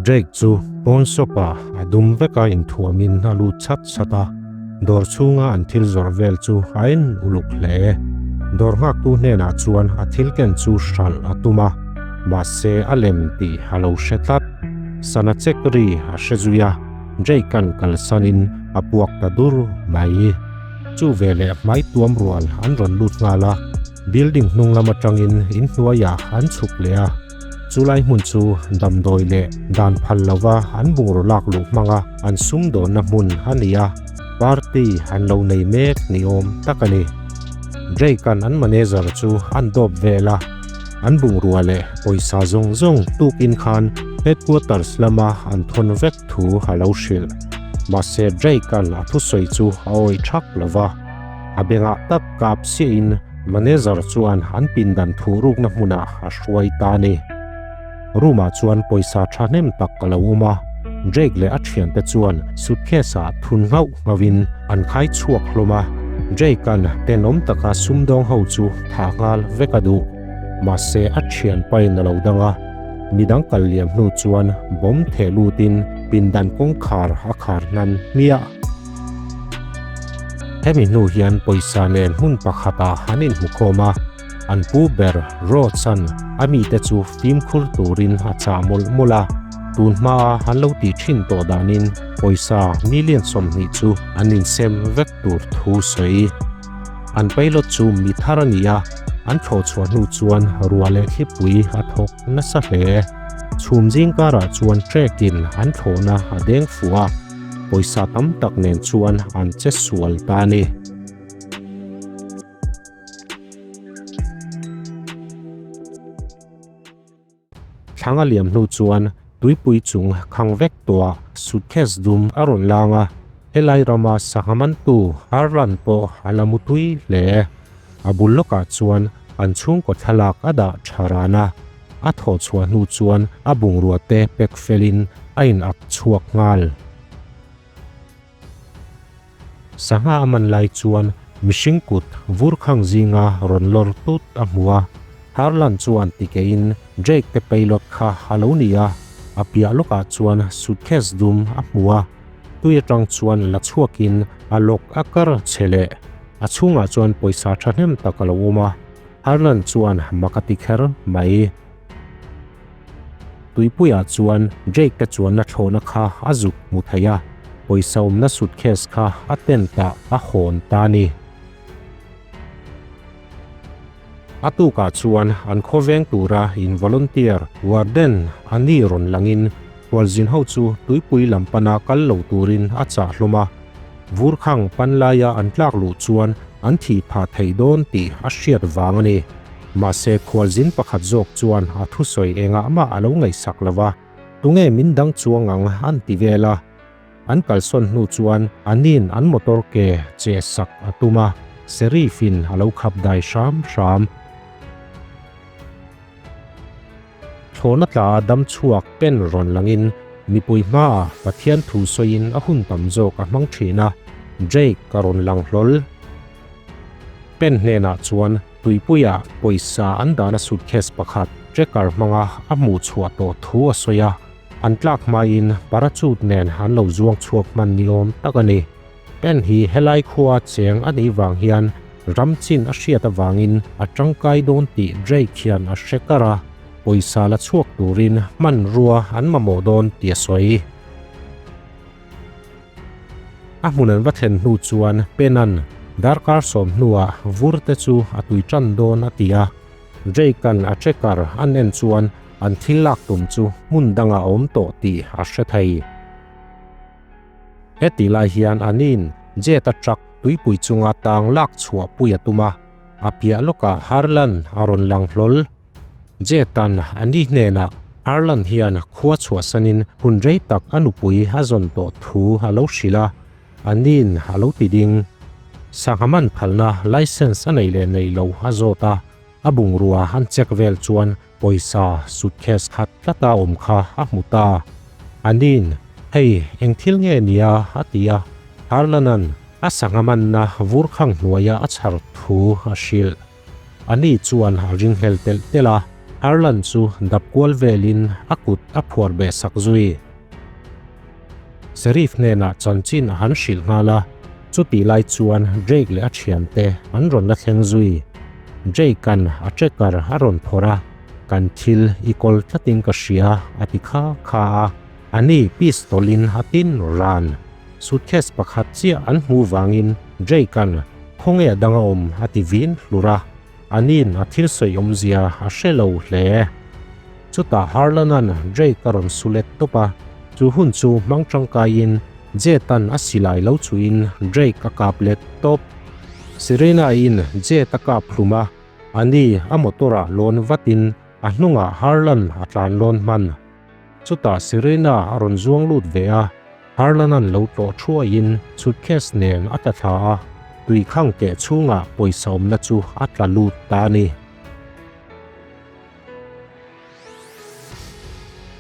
Drake chu pawn shop ah a dum veka inthuamin a lut chhat chhat a, dawr chhunga an thil zawrh vel chu a en uluk hle. Dawr nghaktu hnenah chuan a thil ken chu hralh a tum a, mahse a lem tih a lo hre tlat. Sana chek ri a hre zui a, Drake-a'n kalsanin a puak ta dur mai. Chu veleh hmai tuam rual an rawn lut nghal a, building hnung lam atangin inhnuaiah an chhuk leh a. Chulai hmun chu damdawi leh dan phal lova an bungraw lak luh hmanga an sumdawnna hmun a ni a, party an lo nei mek ni awm tak a ni. Drake-a'n an manager chu an dawp vel a, an bungrua leh pawisa zawng zawng tukin khan headquarters lama an thawn vek thu a lo hrilh. Mahse Drake-a'n a thusawi chu a awih thak lo va, a bengah tak kap siahin Manager chuan an pindan thuhrukna hmunah a hruai ta a ni. Room-ah chuan pawisa thahnem tak a lo awm a, Drake leh a thiante chuan suitcase-ah thun nghauh nghauhin an khai chhuak hlawm a. Drake-a'n tenawm taka sumdawng ho chu thah nghal vek a duh. Mahse a thianpain a lo dang a, midang kal liam hnu chuan bomb theh lutin pindan kawngkhar a khar hnan hmiah. Hemi hnu hian pawisa nen hmun pakhatah an inhmukhawm a, an pu ber Rhodes-a'n a mite chu fimkhur turin a chah mawlh mawlh a, tun hmaa an lo tih thin tawh danin pawisa million 20 chu an insem vek tur thu sawi. An pilot chu mi thar a ni a, an thlawh chhuah hnu chuan ruah leh thlipui a thawk nasa hle. Chhum zing karah chuan trek-in an thlawhna a deng fuh a. Pawisa tam tak nen chuan an che sual ta a ni. Thlang a liam hnu chuan tuipui chung khang vek tawhah suitcase dum a rawn lang a, helai rama sangha mantu Harlan pawh a la mu tui hle. A bul lawkah chuan an chhungkaw thlalak a dah tha ran a, a thawh chhuah hnu chuan a bungrua te pack felin a in ak chhuak nghal. Sangha a man lai chuan mihring kut vur khang zinga rawn lawr tut a hmu a, Harlan chuan tikeiin Drake te pilot kha a lo ni a, a piah lawkah chuan suitcase dum a hmu a, tui atang chuan la chhuakin a lawk a kar che leh. A chhungah chuan pawisa thahnem tak a lo awm a, Harlan chuan mak a ti kher mai. Tuipuiah chuan Jake te chuanna thlawhna kha a zuk hmu thei a, pawisa awmna suitcase kha a tent ah a hawn ta a ni. A tukah chuan an khawveng tura in volunteer warden a ni rawn langin khualzin ho chu tuipui lam pana kal lo turin a chah hlawm a. Vurkhang pan laia an tlak luh chuan an thih phah thei dawn tih a hriat vang a ni. Mahse khualzin pakhat zawk chuan a thusawi engah mah a lo ngaihsak lo va, Tunge min dang chuang ang an ti vel a. An kalsawn hnu chuan anin an motor ke che sak a tum a, Sheriff in a lo khap dai hram hram. Thlawhna tla a dam chhuak pen rawn langin mipui hmaah Pathian thu sawiin a hun tam zawk a hmang thin a, Drake a rawn lang hlawl. Pen hnenah chuan tuipuiah pawisa an dahna suitcase pakhat tracker hmanga a hmuh chhuah tawh thu a sawi a, an tlak hmain parachute nen an lo zuang chhuak hman ni awm tak a ni. Pen hi helai khua cheng a nih vang hian ram chin a hriat avangin a tangkai dawn tih Drake hian a hre kar a, pawisa la chhuak turin hmanrua an mamawh dawn tih a sawi. A hmun an va thlen hnu chuan Pen-a'n darkar sawm hnuah vur te chu a tui tan dawn a ti a, Drake-a'n a tracker an en chuan an thil lak tum chu hmun dangah a awm tawh tih a hre thei. Heti lai hian ani'n jet-a truck tuipui chunga tang lak chhuah pui a tum a, a piah lawkah Harlan a rawn lang hlawl. Jet-a'n ani hnenah Harlan hian khua chhuahsanin hun rei tak a nupui a zawn tawh thu a lo hrilh a, ani'n a lo ti ding. Sangha man phalna license a nei leh nei lo a zawt a, a bungrua an check vel chuan Pawisa suitcase khat tlata awm kha a hmu ta. Ani'n, Hei, eng thil nge nia? a ti a. Harlan-a'n a sangha manna vur khang hnuaia a chhar thu a hrilh. Ani chuan a ringhlel telh telh a. Harlan chu dap kual velin a kut a phuar beh sak zui. Sheriff hnenah chanchin a han hrilh nghal a, chutih lai chuan Drake leh a thiante an rawn la thleng zui. Drake-a'n a tracker a rawn phawrh a, Kan thil i kawl tlatin ka hria a ti kha kha a, ani pistol-in a tin ran. Suitcase pakhat chiah an hmuh vangin Drake-a'n khawnge a dang a awm a ti vin hlur a. Ani'n a thil sawi awmzia a hre lo hle. Chutah Harlan-a'n Drake a rawn su let tawp a, chu hun chu hmang tangkaiin Jet-a'n a silai lo chuhin Drake a kap let tawp. Serena-i'n Jet a kap hlum a, ani a motor-ah lawn vatin a hnungah Harlan a tlan lawn hman. Chutah Serena a rawn zuang lut ve a, Harlan-a'n lo tlawh thuaiin suitcase nen a tla thla a, tui khang keh chhungah pawisa awmna chu a tla lut ta a ni.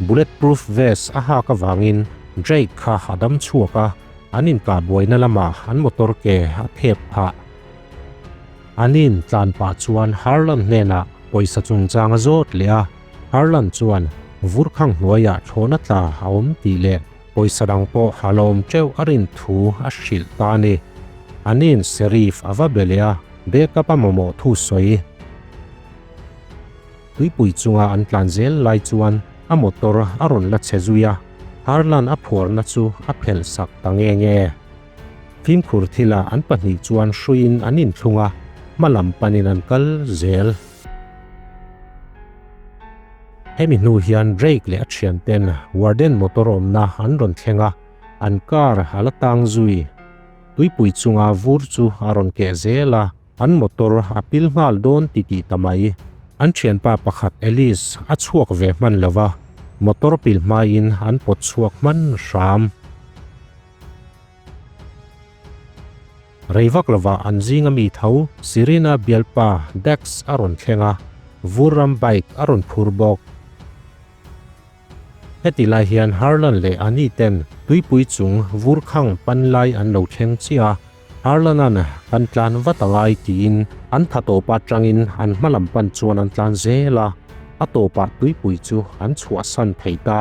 Bulletproof vest a hak avangin Drake kha a dam chhuak a, an inkah buaina lamah an motor ke a thep phah. Anin tlan pah chuan Harlan hnenah pawisa chungchang a zawt leh a, Harlan chuan vur khang hnuaiah thlawhna tla a awm tih leh pawisa dang pawh a la awm teuh a rin thu a hrilh ta a ni. Anin Sheriff a va be leh a, backup a mamawh thu sawi. Tuipui chunga an tlan zel lai chuan a motor a rawn la chhe zui a, Harlan a phuarna chu a phelh sak ta nge nge. Fimkhur thilah an pahnih chuan hruiin an inthlung a, hma lam panin an kal zel. Hemi hnu hian Drake leh a thianten Warden motor awmna an rawn thleng a, an car a la tang zui. Tuipui chunga vur chu a rawn keh zel a, an motor a pil nghal dawn ti tih ta mai. An thianpa pakhat Elise a chhuak ve hman lo va, motor pil hmain an pawt chhuak hman hram. Rei vak lovah an zinga mi tho Serena bialpa Dax a rawn thleng a, vur ram bike a rawn phur bawk. Heti lai hian Harlan leh Annie ten tuipui chung vur khang pan lai an lo thleng chiah a, Harlan-a'n kan tlan vat a ngai tiin an tha tawp atangin an hma lam pan chuan an tlan zel a, a tawpah tuipui chu an chhuahsan thei ta.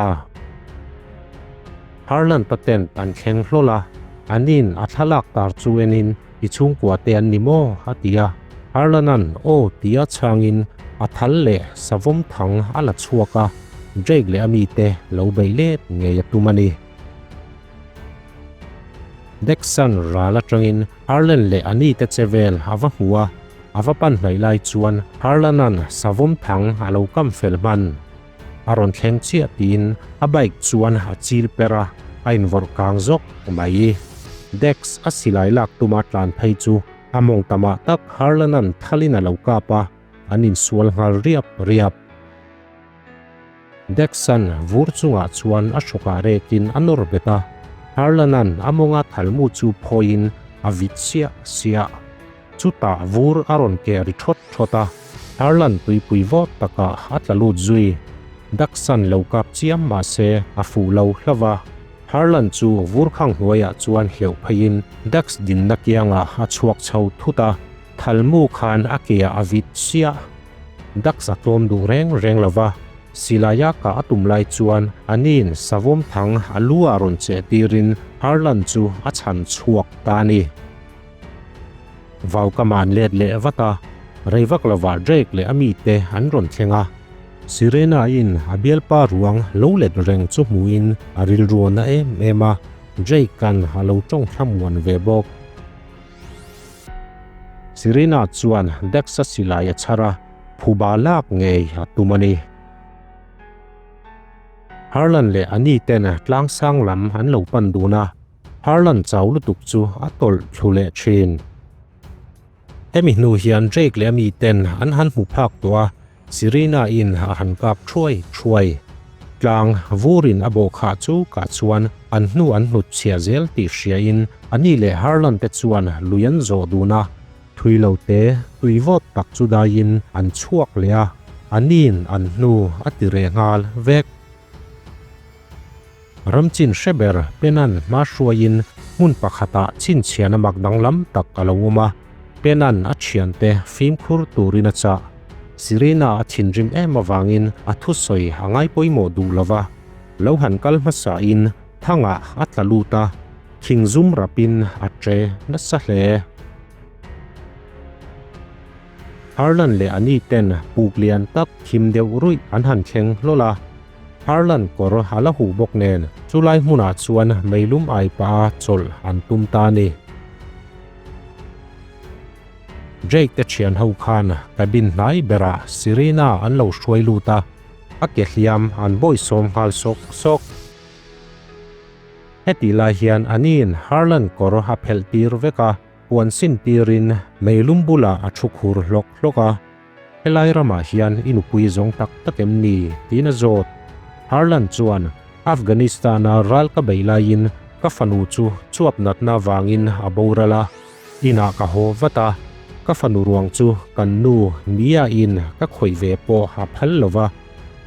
Harlan ta tent an thleng hlawl a, Anin a thlalak tar chu enin i chhungkua te an ni maw? a ti a. Harlan-a'n aw tia chhangin a thal leh savawm thang a la chhuak a, Drake leh a mite lo beih let ngei a tum a ni. Dexan ral atangin Harlan leh a nite che vel a va hmu a, a va pan hnaih lai chuan Harlan-a'n savawm thang a lo kam fel hman. A rawn thleng chiah tiin a bike chuan a chil per a, a invawrh kang zawk mai. Dex a silai lak tuma tlan phei chu a mawng tamah tak Harlan-a'n thalin a lo kap a, an insual nghal riap riap. Dex-a'n vur chungah chuan a hrawkah rekin a nawr bet a, Harlan-a'n a mawnga thalmu chu phawiin a vit siah siah. Chutah vur a rawn keh ri thawt thawt a, Harlan tuipui vawt takah a tla lut zui. Daksan lo kap chiam mah se a fuh lo hlauh a. Harlan chu vur khang hnuaiah chuan hleuh pheiin Dax dinna kiangah a chhuak chho thut a, thalmu khan a keah a vit chiah. Dax a tlawm duh reng reng lo va, silaia kah a tum lai chuan ani'n savawm thang a lu ah rawn cheh tirin Harlan chu a chhan chhuak ta a ni. Vau ka man let leh vat a, rei vak lovah Drake leh a mite an rawn thleng a. Serena-in a bialpa ruang lo let reng chu hmuhin a rilru na em em a, Drake-a'n a lo tawng thlamuan ve bawk. Serena chuan Dex-a silai a chhar a, phuba lak ngei a tum a ni. Harlan leh a niten tlangsang lam an lo pan dun a. Harlan chau lutuk chu a tawlh thlu leh thin. Hemi hnu hian Drake leh a miten an han hmu phak tawh a, Serena in a han kap thuai thuai. Tlang vurin a bawh khah chu kah chuan an hnu an hnut chhiah zel tih hriain ani leh Harlan te chuan lui an zawh dun a. Thui lo te tui vawt tak chu daiin an chhuak leh a, aniin an hnu a ti reh nghal vek. Ramchin hre ber Penan hma hruaiin hmun pakhatah chhinchhiahna mak danglam tak a lo awm a, Penan a thiante fimkhur turin a chah. Serena a thinrim em avangin a thusawi a ngai pawimawh duh lo va, lo han kal hmasain thangah a tla lut a, thing zum rapin a che nasa hle. Harlan leh a ni ten puk lian tak thim deuh ruih an han thleng hlawl a, Harlan kawr a la huh bawk nen chulai hmunah chuan meilum ai pah a chawlh an tum ta a ni. Jake te thian ho khan cabin hnai berah Serena an lo hruai lut a, a ke hliam an bawisawm nghal sawk sawk. Hetih lai hian aniin Harlan kawr a phelh tir vek a, puan sin tirin meilum bulah a thu khur hlawk hlawk a. Helai ramah hian i nupui zawng tak tak em ni? tiin a zawt. Harlan chuan Afghanistan-a ral ka beih laiin ka fanu chu chuap natna vangin a boral a, inah ka haw vat a, ka fanu ruang chu kan nu Mia-in ka khawih ve pawh a phal lo va,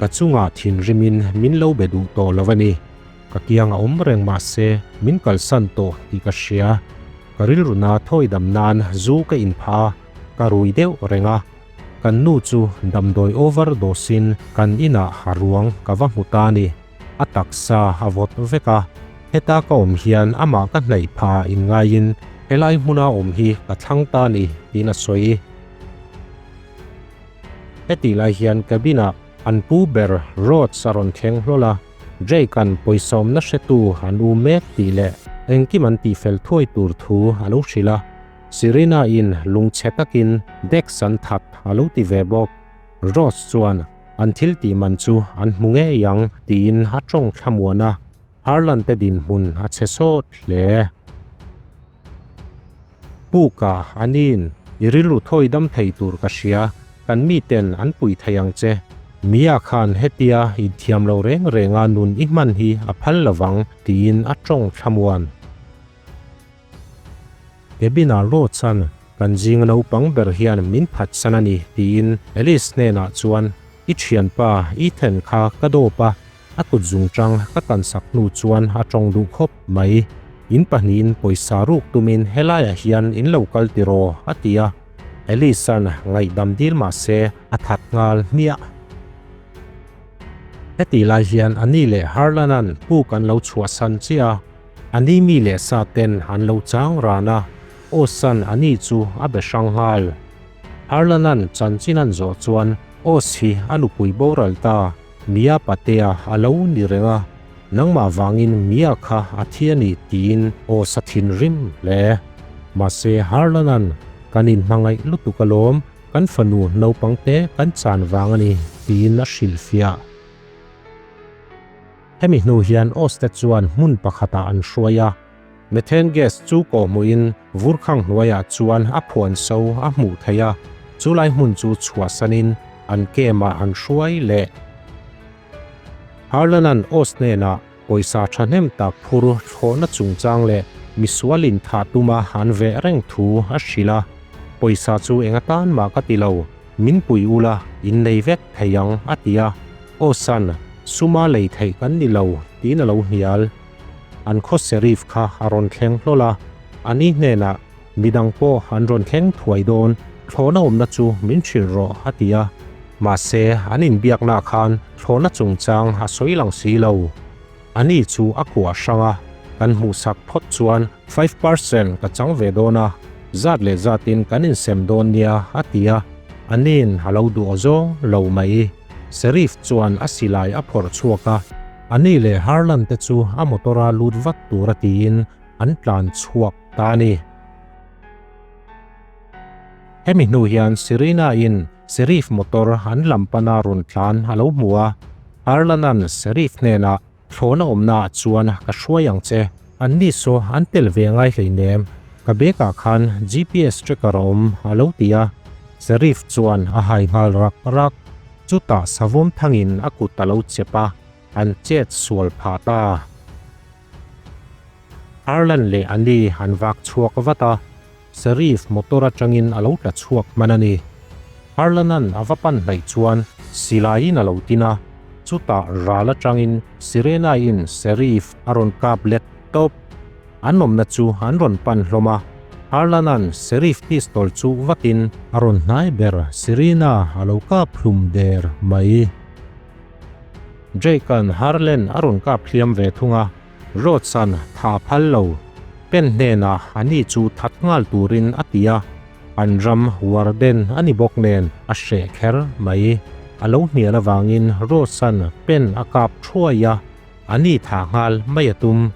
ka chungah thinrimin min lo be duh tawh lo a ni. Ka kiang a awm reng mah se min kalsan tawh tih ka hria. Ka rilruna thawi dam nan zu ka inpha a, ka rui deuh reng a. Kan nu chu damdawi overdose in kan inah a ruang ka va hmu ta a ni. A taksa a vawt vek a, heta ka awm hian amah ka hnaih pha inngaiin helai hmuna awm hi ka thlang ta a ni tiin a sawi. Hetih lai hian cabin-ah an pu ber Rhodes a rawn thleng hlawl a, Drake-a'n pawisa awmna hretu an u mek tih leh engkim an tihfel thuai tur thu a lo hrilh a. Serena-in lungchhe takin Dex an that a lo ti ve bawk. Ross chuan an thil tih man chu an hmu ngei ang tiin a tawng thlamuan a, Harlan te dinhmun a chhe sawt hle. Puka aniin i rilru thawi dam thei tur ka hria, kan miten an pui thei ang che. Mia khan hetia inthiam lo reng renga nun i hman hi a phal lovang tiin a tawng thlamuan. Cabin-ah Rhodes-a'n kan zing naupang ber hian min phatsan a ni tiin Alice hnenah chuan I thianpa Ethan kha ka dawp a, a kut zungchang ka tansak hnu chuan a tawng duh khawp mai. In pahnihin pawisa ruk tumin helaiah hian in lo kal tiraw a ti a, Alice-a'n ngaihdam dil mah se a that nghal hmiah. Hetih lai hian a ni leh Harlan-a'n puk an lo chhuahsan chiah a. A ni mi leh sa ten an lo chang ran a, Oz-a'n a ni chu a be hrang nghal. Harlan-a'n chanchin an zawh chuan Oz hi a nupui boral ta, Mia Patea a lo ni reng a, nangmah vangin Mia kha a thi a ni tiin Oz a thinrim hle. Mahse Harlan-a'n kan inhmangaih lutuk alawm, kan fanu naupangte kan chan vang a ni tiin a hrilhfiah. Hemi hnu hian Oz te chuan hmun pakhatah an hruai a, methane gas chu kawhhmuhin vurkhang hnuaiah chuan a phuan so a hmuh theih a, chulai hmun chu chhuahsanin an camp-ah an hruai leh. Harlan-a'n Oz hnenah pawisa thahnem tak phur thlawhna chungchang leh misual inthah tuma an veh reng thu a hrilh a, Pawisa chu eng atan mah ka ti lo, min pui ula innei vek thei ang a ti a. Aw-san, suma lei theih kan ni lo, tiin a lo hnial. An khaw Sheriff kha a rawn thleng hlawl a, a ni hnenah, Midang pawh an rawn thleng thuai dawn, thlawhna awmna chu min hrilh rawh, a ti a. Mahse, an inbiaknaah khan thlawhna chungchang a sawi lang si lo. A ni chu a kuah hrang a, kan hmuhsak phawt chuan 5% ka chang ve dawn a, zat leh zatin kan insem dawn nia, a ti a. A niin a lo duh awzawng lo mai. Sheriff chuan a silai a phawrh chhuak a, a ni leh Harlan te chu a motor a lut vat tura tiin an tlan chhuak ta a ni. Hemi hnu hian Serena-in Sheriff motor an lam pana rawn tlan a lo hmu a, Harlan-a'n Sheriff hnenah Thlawhna awmnaah chuan ka hruai ang che. An ni saw an tel ve ngai hleinem, ka bag ah khan GPS tracker a awm a lo ti a. Sheriff chuan a hai nghal rak rak. Chutah savawm thangin a kut a lo chep a, an chet sual phah ta. Harlan leh Annie an vak chhuak vat a, Sheriff motor atangin a lo tla chhuak hman a ni. Harlan-a'n a va pan hnaih chuan silaiin a lo tin a, chutah ral atangin Sirena-in Sheriff a rawn kap let tawp. An awmna chu an rawn pan hlawm a. Harlan-a'n Sheriff pistol chu vatin a rawn hnai ber Serena a lo kap hlum der mai. Jake-a'n Harlan a rawn kap hliam ve thung a, Rhodes-a'n tha phal lo pen hnenah a ni chu that nghal turin a ti a, an ram warden a ni bawk nen a hreh kher mai. A lo hnial avangin Rhodes-a'n pen a kap thuai a, a ni tha nghal mai a tum.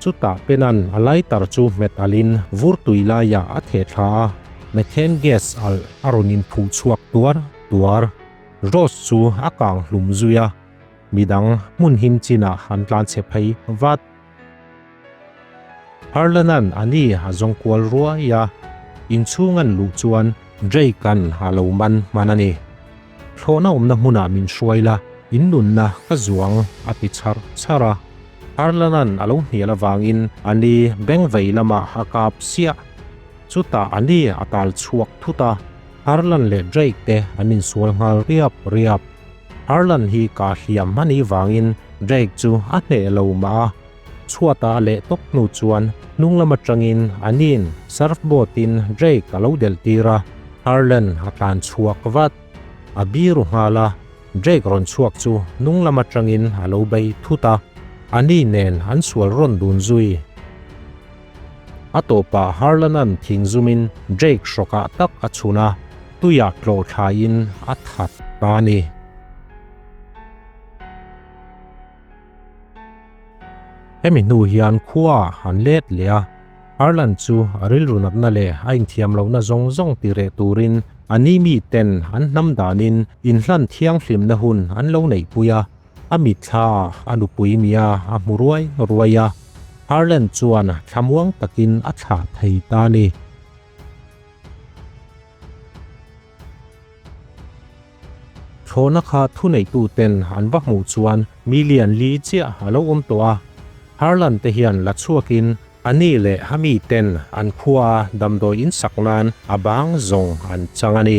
Chutah Pena'n a lighter chu hmet alhin vur tui laiah a theh thla a, methane gas alh a rawn inphuh chhuak tuar tuar. Rose chu a kang hlum zui a, midang hmun him chinah an tlan chhe phei vat. Harlan-a'n a ni a zawng kual ruai a, inchhung an luh chuan Drake-a'n a lo man hman a ni. Thlawhna awmna hmunah min hruai la, in nunna ka zuang, a ti chhar chhar a. Harlan-a'n a lo hnial avangin a ni beng vei lamah a kap siah. Chutah a ni a tal chhuak thut a, Harlan leh Drake te an insual nghal riap riap. Harlan hi kah hliam a nih vangin Drake chu a hneh lo mah a. Chhuata a leh tawp hnu chuan hnung lam atangin a nin surfboard in Drake a lo delh tir a, Harlan a tlan chhuak vat. A biru nghal a, Drake rawn chhuak chu hnung lam atangin a lo bei thut a, a ni nen an sual rawn dun zui. A tawpah Harlan-a'n thing zumin Drake hrawkah tak a chhun a, tuiah tlawh thlaiin a that ta a ni. Hemi hnu hian khua an let leh a, Harlan chu a rilru natna leh a inthiam lohna zawng zawng ti reh turin a ni miten an hnam danin inhlan thianghlimna hun an lo neihpui a, a mitthla ah a nupui mia a hmu ruai ruai a, Harlan chuan thlamuang takin a thlah thei ta a ni. Thlawhna kha thuneituten an va hmuh chuan million li chiah a lo awm tawh a. Harlan te hian la chhuakin a ni leh a miten an khua damdawi in sak nan a bang zawng an chang a ni.